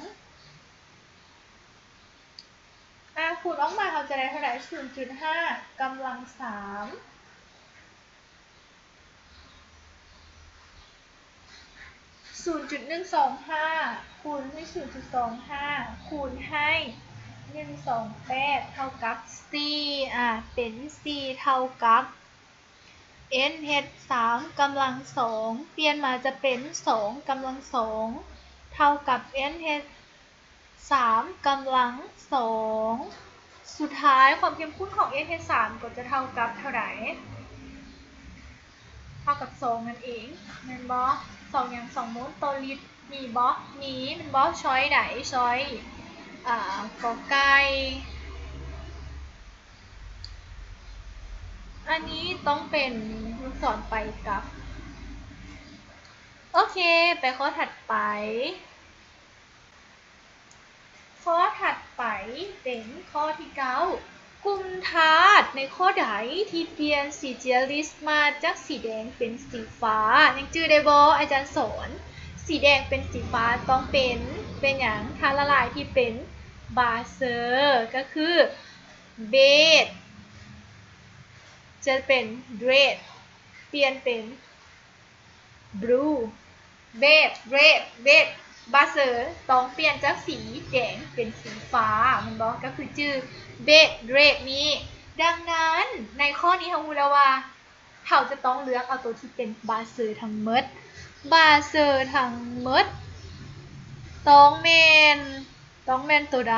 ອາ ຄູນອອກມາເຮົາຈະໄດ້ເທົ່າໃດ? ສູນຈຸດຫ້າກຳລັງສາມ ສູນຈຸດໜຶ່ງສອງຫ້າ ຄູນໃຫ້ສູນຈຸດສອງຫ້າ ຄູນໃຫ້ໜຶ່ງສອງແປດ ເທົ່າກັບສີ່ ອາ ເປັນສີ່ເທົ່າກັບ ເອັນເອັດສາມກຳລັງສອງ ປ່ຽນມາຈະເປັນສອງກຳລັງສອງ ເທົ່າກັບ ເອັນເອັດສາມກຳລັງສອງ ສຸດທ້າຍຄວາມເຂັ້ມຂຸ້ນຂອງ ເອັນເອັດສາມ ກໍຈະເທົ່າກັບເທົ່າໃດ? ເທົ່າກັບສອງນັ້ນເອງ ແມ່ນບໍ່? ສອງຫຍັງ? ສອງໂມນຕໍ່ລິດ ມີບໍ່? ມີ ແມ່ນບໍ່? ຊ້ອຍໃດ? ຊ້ອຍ ອາ ກໍໄກ່ ອັນນີ້ຕ້ອງເປັນລູກສອນໄປກັບ. ໂອເຄ ໄປຂໍ້ຖັດໄປ. ຂໍ້ຖັດໄປເປັນຂໍ້ທີເກົ້າ ກຸ່ມທາດໃນຂໍ້ໃດທີ່ປ່ຽນສີເຈຍລິດມາຈາກສີແດງເປັນສີຟ້າ? ຍັງຈື່ໄດ້ບໍ່? ອາຈານສອນ ສີແດງເປັນສີຟ້າຕ້ອງເປັນ ເປັນຫຍັງ? ທາດລະລາຍທີ່ເປັນບາເຊີ ກໍຄື ເບສ ຈະເປັນເຣດ ປ່ຽນເປັນບລູ ເບສ ເຣດ ເບສ ບາເຊີຕ້ອງປ່ຽນຈາກສີແດງເປັນສີຟ້າ ແມ່ນບໍ່? ກໍຄືຈື່ເບສ ເຣດນີ້. ດັ່ງນັ້ນໃນຂໍ້ນີ້ເຮົາຮູ້ແລ້ວວ່າ ເຮົາຈະຕ້ອງເລືອກເອົາໂຕທີ່ເປັນບາເຊີທັງໝົດ. ບາເຊີທັງໝົດຕ້ອງແມ່ນ ຕ້ອງແມ່ນໂຕໃດ?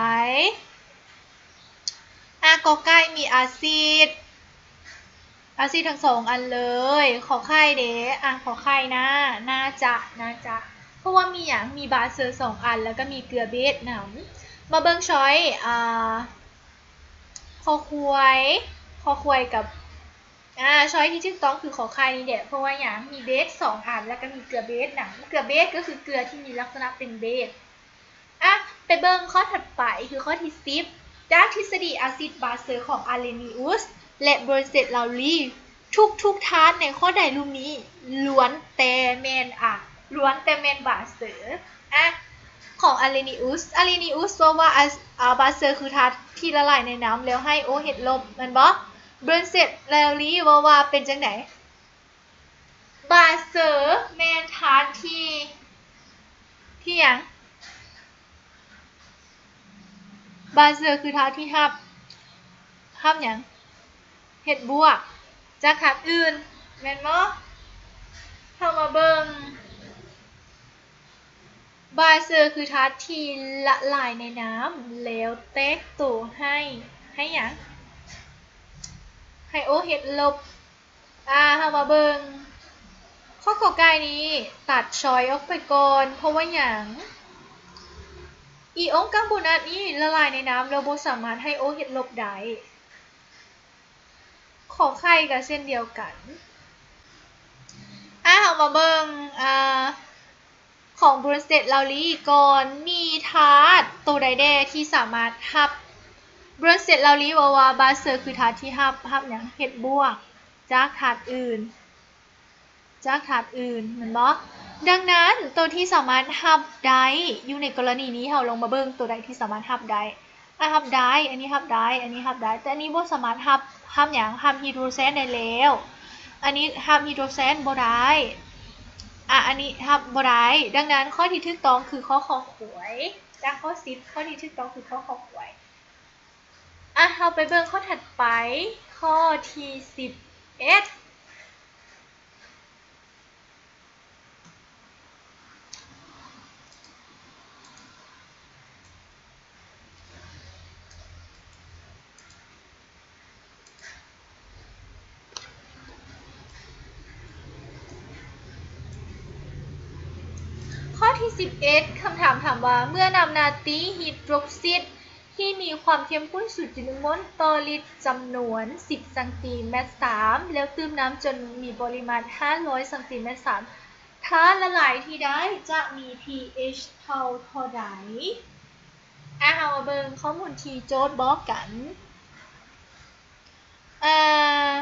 ອາ ກໍໄກ່ມີອາຊິດ ອາຊິດທັງສອງອັນເລີຍ. ຂໍໄຂ່ເດ? ອາ ຂໍໄຂ່ນາ ໜ້າຈະ ໜ້າຈະ ເພາະວ່າມີຫຍັງ? ມີບາເຊີສອງອັນ ແລ້ວກໍມີເກືອເບສນຳ. ມາເບິ່ງຊ້ອຍ ອາ ຄໍຄວາຍ ຄໍຄວາຍກັບ ອາ ຊ້ອຍທີ່ຖືກຕ້ອງຄືຂໍໄຂ່ນີ້ແຫຼະ ເພາະວ່າຫຍັງ? ມີເບສສອງອັນ ແລ້ວກໍມີເກືອເບສນຳ. ເກືອເບສກໍຄືເກືອທີ່ມີລັກສະນະເປັນເບສ. ອະ ໄປເບິ່ງຂໍ້ຖັດໄປ ຄືຂໍ້ທີສິບ ຈາກທິດສະດີອາຊິດບາເຊີຂອງອາເລນີອຸສ ແລະ ບຣັນເຊັດ ລາວລີ ທຸກໆທາດໃນຂໍ້ໃດລຸ່ມນີ້ລ້ວນແຕ່ແມ່ນ ອະ ລ້ວນແຕ່ແມ່ນບາເຊີ. ອະ ຂອງອາເລນີອຸສ ອາເລນີອຸສເວົ້າວ່າ ອາ ອາ ບາເຊີຄືທາດທີ່ລະລາຍໃນນ້ຳ ແລ້ວໃຫ້ໂອເອັດລົບ ແມ່ນບໍ່? ບຣັນເຊັດ ລາວລີ ເວົ້າວ່າເປັນຈັ່ງໃດ? ບາເຊີແມ່ນທາດທີ່ ທີ່ຫຍັງ? ບາເຊີຄືທາດທີ່ຮັບ ຮັບຫຍັງ? ເຮັດບວກຈາກທາດອື່ນ ແມ່ນບໍ່? ເຮົາມາເບິ່ງ ບາເຊີຄືທາດທີ່ລະລາຍໃນນ້ຳ ແລ້ວແຕກໂຕໃຫ້ ໃຫ້ຫຍັງ? ໃຫ້ໂອເອັດລົບ. ອາ ເຮົາມາເບິ່ງ ຂໍ້ ກ ໄກ່ນີ້ ຕັດຊ້ອຍອອກໄປກ່ອນ ເພາະວ່າຫຍັງ? ອີອົງກາໂບນາດນີ້ລະລາຍໃນນ້ຳ ແລ້ວບໍ່ສາມາດໃຫ້ໂອເອັດລົບໄດ້. ຂໍໄຂ່ກໍເຊັ່ນດຽວກັນ. ອາ ເຮົາມາເບິ່ງ ອາ ຂອງບຣັນເຊັດ ລາວລີ ກ່ອນ ມີທາດໂຕໃດແດ່ທີ່ສາມາດຮັບ? ບຣັນເຊັດ ລາວລີ ເວົ້າວ່າບາເຊີຄືທາດທີ່ຮັບ ຮັບຫຍັງ? ເຮັດບວກຈາກທາດອື່ນ ຈາກທາດອື່ນ ແມ່ນບໍ່? ດັ່ງນັ້ນ ໂຕທີ່ສາມາດຮັບໄດ້ ຢູ່ໃນກໍລະນີນີ້ ເຮົາລອງມາເບິ່ງໂຕໃດທີ່ສາມາດຮັບໄດ້. ອາ ຮັບໄດ້ ອັນນີ້ຮັບໄດ້ ອັນນີ້ຮັບໄດ້ ແຕ່ອັນນີ້ບໍ່ສາມາດຮັບ ຮັບຫຍັງ? ຮັບຮີໂດຣແຊນໄດ້ແລ້ວ. ອັນນີ້ຮັບຮີໂດຣແຊນບໍ່ໄດ້. ອາ ອັນນີ້ຮັບບໍ່ໄດ້. ດັ່ງນັ້ນ ຂໍ້ທີ່ຖືກຕ້ອງຄືຂໍ້ ຄ ຄວາຍ. ຈາກຂໍ້ສິບ ຂໍ້ທີ່ຖືກຕ້ອງຄືຂໍ້ ຄ ຄວາຍ. ອາ ເຮົາໄປເບິ່ງຂໍ້ຖັດໄປ ຂໍ້ທີສິບເອັດ. ຂໍ້ທີສິບເອັດ ຄຳຖາມຖາມວ່າ ເມື່ອນ້ຳນາຕີຮີໂດຣຊິດ ທີ່ມີຄວາມເຂັ້ມຂຸ້ນສູນຈຸດໜຶ່ງໂມນຕໍ່ລິດ ຈຳນວນສິບຊັງຕີແມັດສາມ ແລ້ວຕື່ມນ້ຳຈົນມີປະລິມານຫ້າຮ້ອຍຊັງຕີແມັດສາມ ຖ້າລະລາຍທີ່ໄດ້ຈະມີ pH ເທົ່າເທົ່າໃດ? ອາ ເຮົາມາເບິ່ງຂໍ້ມູນທີ່ໂຈດບອກກັນ. ອາ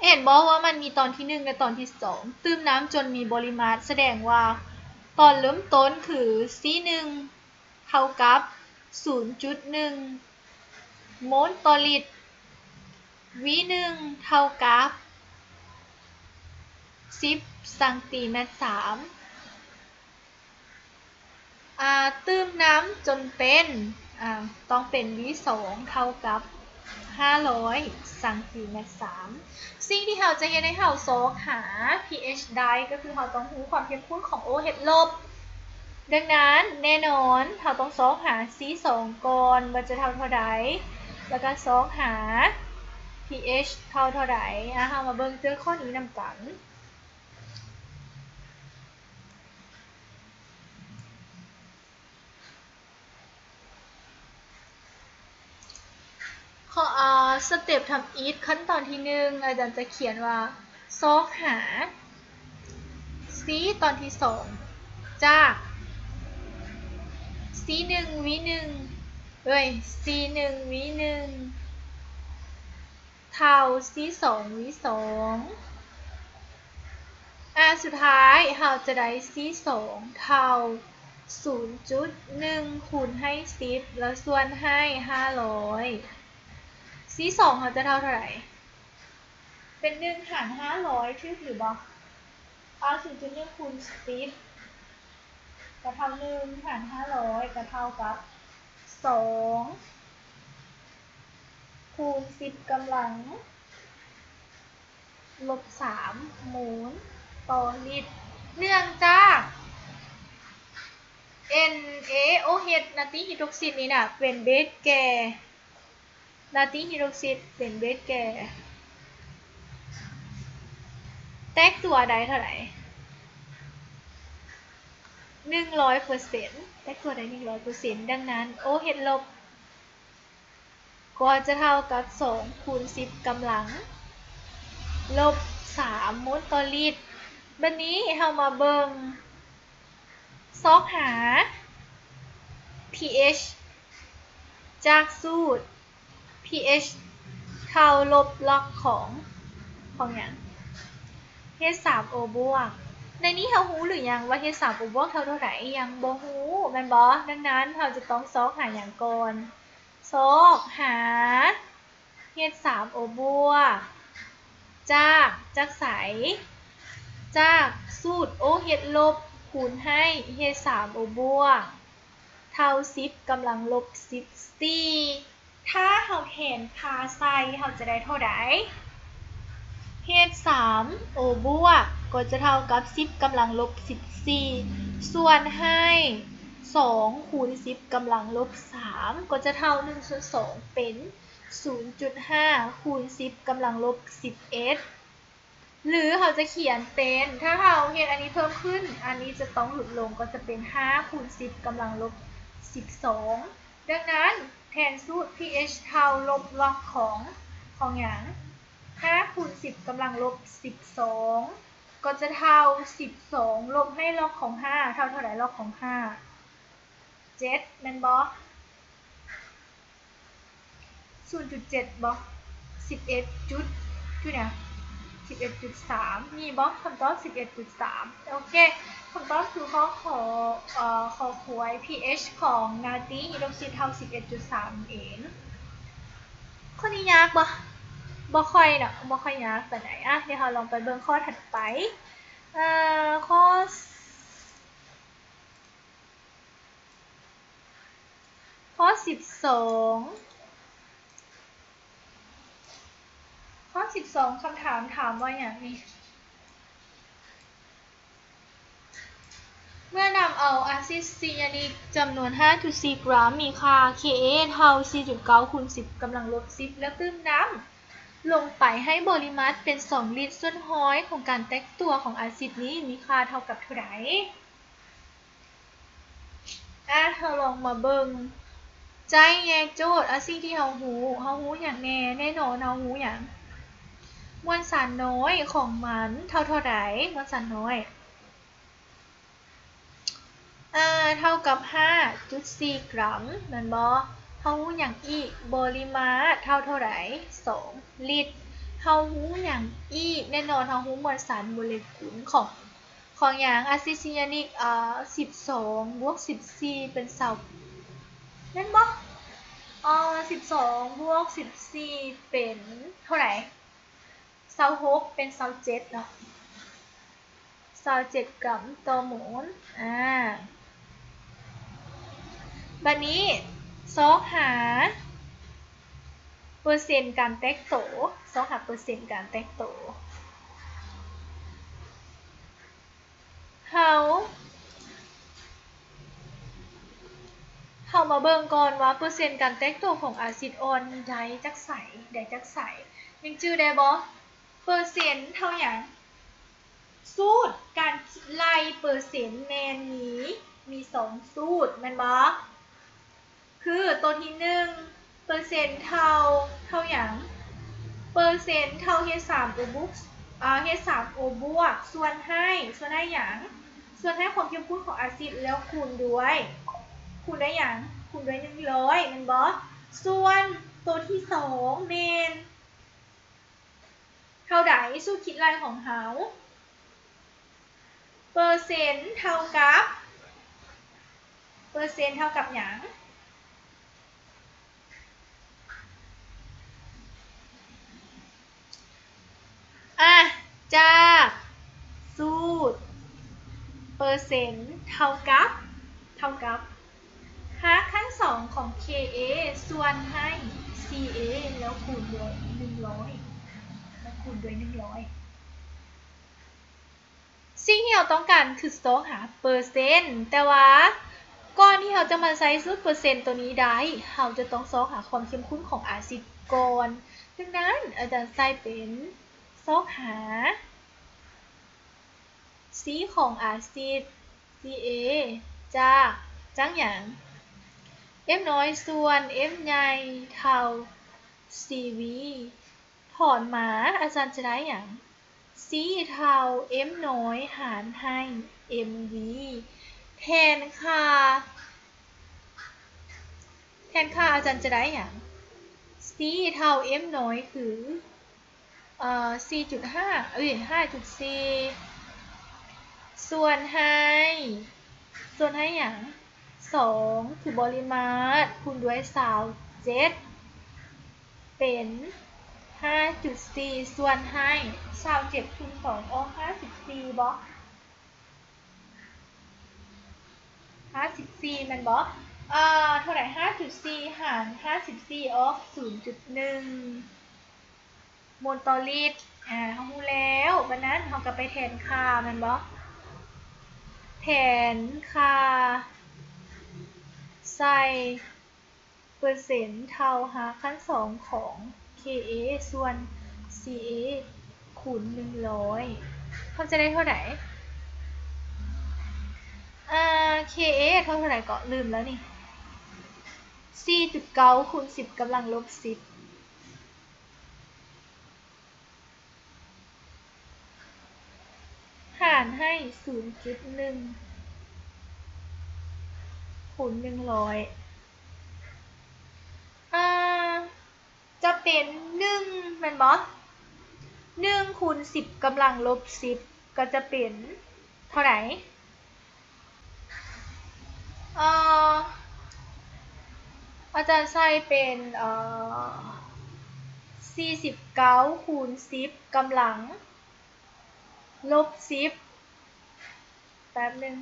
ເຫັນບໍ່ວ່າມັນມີຕອນທີໜຶ່ງ ແລະ ຕອນທີສອງ ຕື່ມນ້ຳຈົນມີບໍລິມາດ ສະແດງວ່າຕອນເລີ່ມຕົ້ນຄື C ໜຶ່ງ ເທົ່າກັບສູນຈຸດໜຶ່ງໂມນຕໍ່ລິດ, V ໜຶ່ງ ເທົ່າກັບສິບຊັງຕີແມັດສາມ. ອາ ຕື່ມນ້ຳຈົນເປັນ ອາ ຕ້ອງເປັນ V ສອງ ເທົ່າກັບຫ້າຮ້ອຍຊັງຕີແມັດສາມ. ສິ່ງທີ່ເຮົາຈະເຮັດໃຫ້ເຮົາຊອກຫາ pH ໄດ້ ກໍຄືເຮົາຕ້ອງຮູ້ຄວາມເຂັ້ມຂຸ້ນຂອງ OH ລົບ. ດັ່ງນັ້ນ ແນ່ນອນ ເຮົາຕ້ອງຊອກຫາ C ສອງ ກ່ອນ ວ່າຈະເທົ່າເທົ່າໃດ ແລ້ວກໍຊອກຫາ pH ເທົ່າເທົ່າໃດ. ອາ ເຮົາມາເບິ່ງໂຈດຂໍ້ນີ້ນຳກັນ. ຂໍ້ ອາ ສະເຕັບທຳອິດ ຂັ້ນຕອນທີໜຶ່ງ ອາຈານຈະຂຽນວ່າ ຊອກຫາ C ຕອນທີສອງ ຈາກ C ໜຶ່ງ V ໜຶ່ງ ເອີຍ C ໜຶ່ງ V ໜຶ່ງ ເທົ່າ C ສອງ V ສອງ. ອາ ສຸດທ້າຍເຮົາຈະໄດ້ C ສອງ ເທົ່າສູນຈຸດໜຶ່ງຄູນໃຫ້ສິບ ແລ້ວສ່ວນໃຫ້ຫ້າຮ້ອຍ. C ສອງເຮົາຈະເທົ່າເທົ່າໃດ? ເປັນໜຶ່ງຫານຫ້າຮ້ອຍ ຖືກຫຼືບໍ່? ເອົາສູນຈຸດໜຶ່ງຄູນສິບ ກໍເທົ່າໜຶ່ງຫານຫ້າຮ້ອຍ ກໍເທົ່າກັບສອງ ຄູນສິບກຳລັງລົບສາມໂມນຕໍ່ລິດ ເນື່ອງຈາກ NaOH ນາຕີຮີດຣອກຊິດນີ້ນະ ເປັນເບສແກ່ ນາຕີຮີດຣອກຊິດເປັນເບສແກ່ ແຕກຕົວໄດ້ເທົ່າໃດ? ໜຶ່ງຮ້ອຍເປີເຊັນ ແຕກຕົວໄດ້ໜຶ່ງຮ້ອຍເປີເຊັນ. ດັ່ງນັ້ນ OH ລົບ ກໍຈະເທົ່າກັບສອງຄູນສິບກຳລັງລົບສາມໂມນຕໍ່ລິດ. ບັດນີ້ເຮົາມາເບິ່ງ ຊອກຫາ pH ຈາກສູດ pH ເທົ່າລົບລັອກຂອງ ຂອງຫຍັງ? H ສາມ O ບວກ. ໃນນີ້ເຮົາຮູ້ຫຼືຍັງວ່າ H ສາມ O ບວກເທົ່າເທົ່າໃດ? ຍັງບໍ່ຮູ້ແມ່ນບໍ່? ດັ່ງນັ້ນເຮົາຈະຕ້ອງຊອກຫາຫຍັງກ່ອນ? ຊອກຫາ H ສາມ O ບວກ ຈາກ ຈາກໃສ? ຈາກສູດ OH ລົບຄູນໃຫ້ H ສາມ O ບວກ ເທົ່າສິບກຳລັງລົບສິບສີ່. ຖ້າເຮົາແທນຄ່າໃສ່ ເຮົາຈະໄດ້ເທົ່າໃດ? H ສາມ O ບວກ ກໍຈະເທົ່າກັບສິບກຳລັງລົບສິບສີ່ ສ່ວນໃຫ້ສອງຄູນສິບກຳລັງລົບສາມ ກໍຈະເທົ່າໜຶ່ງສ່ວນສອງ ເປັນສູນຈຸດຫ້າຄູນສິບກຳລັງລົບສິບເອັດ. ຫຼືເຮົາຈະຂຽນເປັນ ຖ້າເຮົາເຮັດອັນນີ້ເພີ່ມຂຶ້ນ ອັນນີ້ຈະຕ້ອງຫຼຸດລົງ ກໍຈະເປັນຫ້າຄູນສິບກຳລັງລົບສິບສອງ. ດັ່ງນັ້ນ ແທນສູດ pH ເທົ່າລົບລັອກຂອງ ຂອງຫຍັງ? ຫ້າຄູນສິບກຳລັງລົບສິບສອງ ກໍຈະເທົ່າສິບສອງລົບໃຫ້ລັອກຂອງຫ້າ ເທົ່າເທົ່າໃດ? ລັອກຂອງຫ້າ ເຈັດ ແມ່ນບໍ່? ສູນຈຸດເຈັດບໍ່? ສິບເອັດຈຸດ ຈຸດຫຍັງ? ສິບເອັດຈຸດສາມ ມີບໍ່? ຄຳຕອບສິບເອັດຈຸດສາມ. ໂອເຄ ຄຳຕອບຄືຂໍ້ ຂໍ ເອີ ຂໍຄວາຍ pH ຂອງນາຕີຮີດຣອກຊິດເທົ່າສິບເອັດຈຸດສາມນັ້ນເອງ. ຂໍ້ນີ້ຍາກບໍ່? ບໍ່ຄ່ອຍເນາະ ບໍ່ຄ່ອຍຍາກປານໃດ. ອະ ດຽວເຮົາລອງໄປເບິ່ງຂໍ້ຖັດໄປ. ເອີ ຂໍ້ ຂໍ້ສິບສອງ ຂໍ້ສິບສອງ ຄຳຖາມຖາມວ່າຫຍັງນີ້? ເມື່ອນຳເອົາອາຊິດຊີຍານິກຈຳນວນຫ້າຈຸດສີ່ກຣາມ ມີຄ່າ Ka ເທົ່າສີ່ຈຸດເກົ້າຄູນສິບກຳລັງລົບສິບ ແລ້ວຕື່ມນ້ຳລົງໄປໃຫ້ບໍລິມາດເປັນສອງລິດ ສ່ວນຮ້ອຍຂອງການແຕກຕົວຂອງອາຊິດນີ້ມີຄ່າເທົ່າກັບເທົ່າໃດ? ອາ ເຮົາລອງມາເບິ່ງ ໃຊ້ແຍກໂຈດ. ອາ ສິ່ງທີ່ເຮົາຮູ້, ເຮົາຮູ້ຫຍັງແດ່? ແນ່ນອນເຮົາຮູ້ຫຍັງ? ມວນສານນ້ອຍຂອງມັນເທົ່າເທົ່າໃດ? ມວນສານນ້ອຍ ອາ ເທົ່າກັບຫ້າຈຸດສີ່ກຣາມ ແມ່ນບໍ່? ເຮົາຮູ້ຫຍັງອີກ? ບໍລິມາດເທົ່າເທົ່າໃດ? ສອງລິດ. ເຮົາຮູ້ຫຍັງອີກ? ແນ່ນອນເຮົາຮູ້ມວນສານໂມເລກຸນຂອງ ຂອງຫຍັງ? ອາຊິດຊີຍານິກ ອາ ສິບສອງບວກສິບສີ່ເປັນຊາວ ແມ່ນບໍ່? ອາ ສິບສອງບວກສິບສີ່ເປັນເທົ່າໃດ? ຊາວຫົກ ເປັນຊາວເຈັດເນາະ ຊາວເຈັດກຣາມຕໍ່ໂມນ. ອາ ບາດນີ້ຊອກຫາເປີເຊັນການແຕກໂຕ, ຊອກຫາເປີເຊັນການແຕກໂຕ. ເຮົາ ເຮົາມາເບິ່ງກ່ອນວ່າເປີເຊັນການແຕກໂຕຂອງອາຊິດອ່ອນໄດ້ຈາກໃສ, ໄດ້ຈາກໃສ. ຍັງຈື່ໄດ້ບໍ່? ເປີເຊັນເທົ່າຫຍັງ? ສູດການຄິດໄລ່ເປີເຊັນແມ່ນມີ, ມີສອງສູດ ແມ່ນບໍ່? ຄືໂຕທີໜຶ່ງ ເປີເຊັນເທົ່າ ເທົ່າຫຍັງ? ເປີເຊັນເທົ່າ ເອັດສາມໂອບວກ ເອັດສາມໂອບວກ ສ່ວນໃຫ້ ສ່ວນໃຫ້ຫຍັງ? ສ່ວນໃຫ້ຄວາມເຂັ້ມຂຸ້ນຂອງອາຊິດ ແລ້ວຄູນດ້ວຍ ຄູນດ້ວຍຫຍັງ? ຄູນດ້ວຍໜຶ່ງຮ້ອຍ ແມ່ນບໍ່? ສ່ວນໂຕທີສອງແມ່ນ ເທົ່າໃດ? ສູດຄິດໄລ່ຂອງເຮົາ ເປີເຊັນເທົ່າກັບ ເປີເຊັນເທົ່າກັບຫຍັງ? ອາ ຈາກສູດ ເປີເຊັນເທົ່າກັບ ເທົ່າກັບ ຮາກຂັ້ນສອງຂອງ Ka ສ່ວນໃຫ້ Ca ແລ້ວຄູນດ້ວຍໜຶ່ງຮ້ອຍ ແລ້ວຄູນດ້ວຍໜຶ່ງຮ້ອຍ. ສິ່ງທີ່ເຮົາຕ້ອງການຄືຊອກຫາເປີເຊັນ, ແຕ່ວ່າກ່ອນທີ່ເຮົາຈະມາໃຊ້ສູດເປີເຊັນໂຕນີ້ໄດ້, ເຮົາຈະຕ້ອງຊອກຫາຄວາມເຂັ້ມຂຸ້ນຂອງອາຊິດກ່ອນ. ດັ່ງນັ້ນ, ອາຈານໃສ່ເປັນຊອກຫາ C ຂອງອາຊິດ Ca ຈາກ ຈາກຫຍັງ? F ນ້ອຍສ່ວນ F ໃຫຍ່ເທົ່າ Cv ຖອນມາ ອາຈານຈະໄດ້ຫຍັງ? C ເທົ່າ M ນ້ອຍຫານໃຫ້ Mv ແທນຄ່າ ແທນຄ່າອາຈານຈະໄດ້ຫຍັງ? C ເທົ່າ M ນ້ອຍຄື ເອີ ສີ່ຈຸດຫ້າ ເອີຍ ຫ້າຈຸດສີ່ ສ່ວນໃຫ້ ສ່ວນໃຫ້ຫຍັງ? ສອງ ຄືບໍລິມາດ ຄູນດ້ວຍຊາວເຈັດ ເປັນຫ້າຈຸດສີ່ ສ່ວນໃຫ້ຊາວເຈັດຄູນສອງອອກຫ້າສິບສີ່ບໍ່? ຫ້າສິບສີ່ແມ່ນບໍ່? ເອີ ເທົ່າໃດ? ຫ້າຈຸດສີ່ຫານຫ້າສິບສີ່ອອກສູນຈຸດໜຶ່ງໂມນຕໍ່ລິດ. ອາ ເຮົາຮູ້ແລ້ວ, ບັດນັ້ນເຮົາກໍໄປແທນຄ່າແມ່ນບໍ່? ແທນຄ່າໃສ່ ເປີເຊັນເທົ່າຮາກຂັ້ນສອງຂອງ Ka ສ່ວນ Ca ຄູນໜຶ່ງຮ້ອຍ ເຮົາຈະໄດ້ເທົ່າໃດ? ອາ Ka ເທົ່າເທົ່າໃດເກາະ? ລືມແລ້ວນີ້ ສີ່ຈຸດເກົ້າຄູນສິບກຳລັງລົບສິບ ຫານໃຫ້ສູນຈຸດໜຶ່ງຄູນໜຶ່ງຮ້ອຍ ອາ ຈະເປັນໜຶ່ງແມ່ນບໍ່? ໜຶ່ງຄູນສິບກຳລັງລົບສິບ ກໍຈະເປັນເທົ່າໃດ? ເອີ ອາຈານໃສ່ເປັນ ເອີ ສີ່ສິບເກົ້າຄູນສິບກຳລັງລົບສິບ ແປັບໜຶ່ງ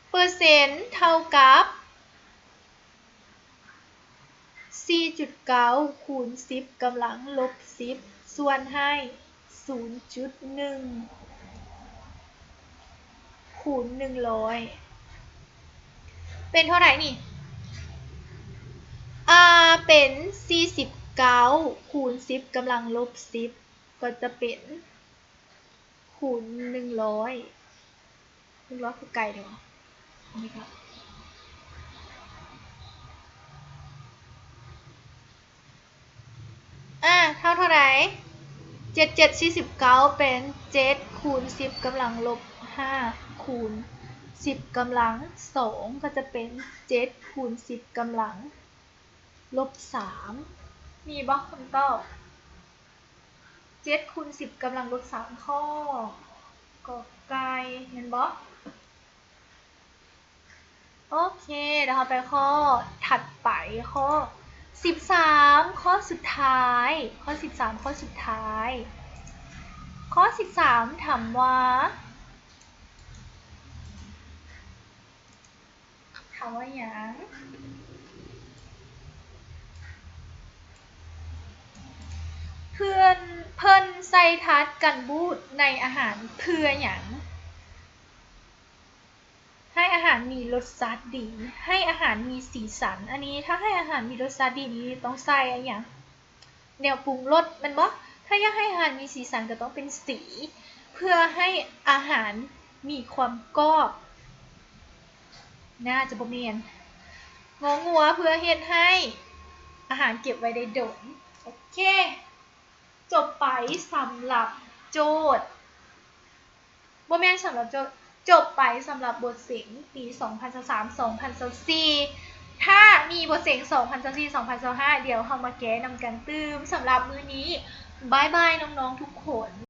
ເປີເຊັນເທົ່າກັບ ສີ່ຈຸດເກົ້າຄູນສິບກຳລັງລົບສິບ ສ່ວນໃຫ້ສູນຈຸດໜຶ່ງຄູນໜຶ່ງຮ້ອຍ ເປັນເທົ່າໃດນີ້? ອາ ເປັນສີ່ສິບເກົ້າຄູນສິບກຳລັງລົບສິບ ກໍຈະເປັນ ຄູນໜຶ່ງຮ້ອຍ ເບິ່ງລອດຄືໄກເດວະ ອັນນີ້ກໍ ອາ ເທົ່າເທົ່າໃດ? ເຈັດເຈັດສີ່ສິບເກົ້າ ເປັນເຈັດຄູນສິບກຳລັງລົບຫ້າ ຄູນສິບກຳລັງສອງ ກໍຈະເປັນເຈັດຄູນສິບກຳລັງລົບສາມ ມີບໍ່ຄຳຕອບ? ເຈັດຄູນສິບກຳລັງລົບສາມ ຂໍ້ ກໍໄກ່ ແມ່ນບໍ່? ໂອເຄ ດຽວເຮົາໄປຂໍ້ຖັດໄປ ຂໍ້ສິບສາມ ຂໍ້ສຸດທ້າຍ ຂໍ້ສິບສາມ ຂໍ້ສຸດທ້າຍ ຂໍ້ສິບສາມ ຖາມວ່າ ຖາມວ່າຫຍັງ? ເພື່ອນ ເພິ່ນໃສ່ທາດກັນບູດໃນອາຫານເພື່ອຫຍັງ? ໃຫ້ອາຫານມີລົດຊາດດີ ໃຫ້ອາຫານມີສີສັນ ອັນນີ້ຖ້າໃຫ້ອາຫານມີລົດຊາດດີນີ້ຕ້ອງໃສ່ອີຫຍັງ? ແນວປຸງລົດແມ່ນບໍ່? ຖ້າຢາກໃຫ້ອາຫານມີສີສັນກໍຕ້ອງເປັນສີ ເພື່ອໃຫ້ອາຫານມີຄວາມກອບ ໜ້າຈະບໍ່ແມ່ນ ງໍງົວ ເພື່ອເຮັດໃຫ້ອາຫານເກັບໄວ້ໄດ້ດົນ. ໂອເຄ ຈົບໄປສຳລັບໂຈດ ບໍ່ແມ່ນສຳລັບໂຈດ ຈົບໄປສຳລັບບົດເສັງປີສອງພັນຊາວສາມ ສອງພັນຊາວສີ່ ຖ້າມີບົດເສັງສອງພັນຊາວສີ່ ສອງພັນຊາວຫ້າ ດຽວເຮົາມາແກ້ນຳກັນຕື່ມ. ສຳລັບມື້ນີ້ ບາຍບາຍນ້ອງໆທຸກຄົນ.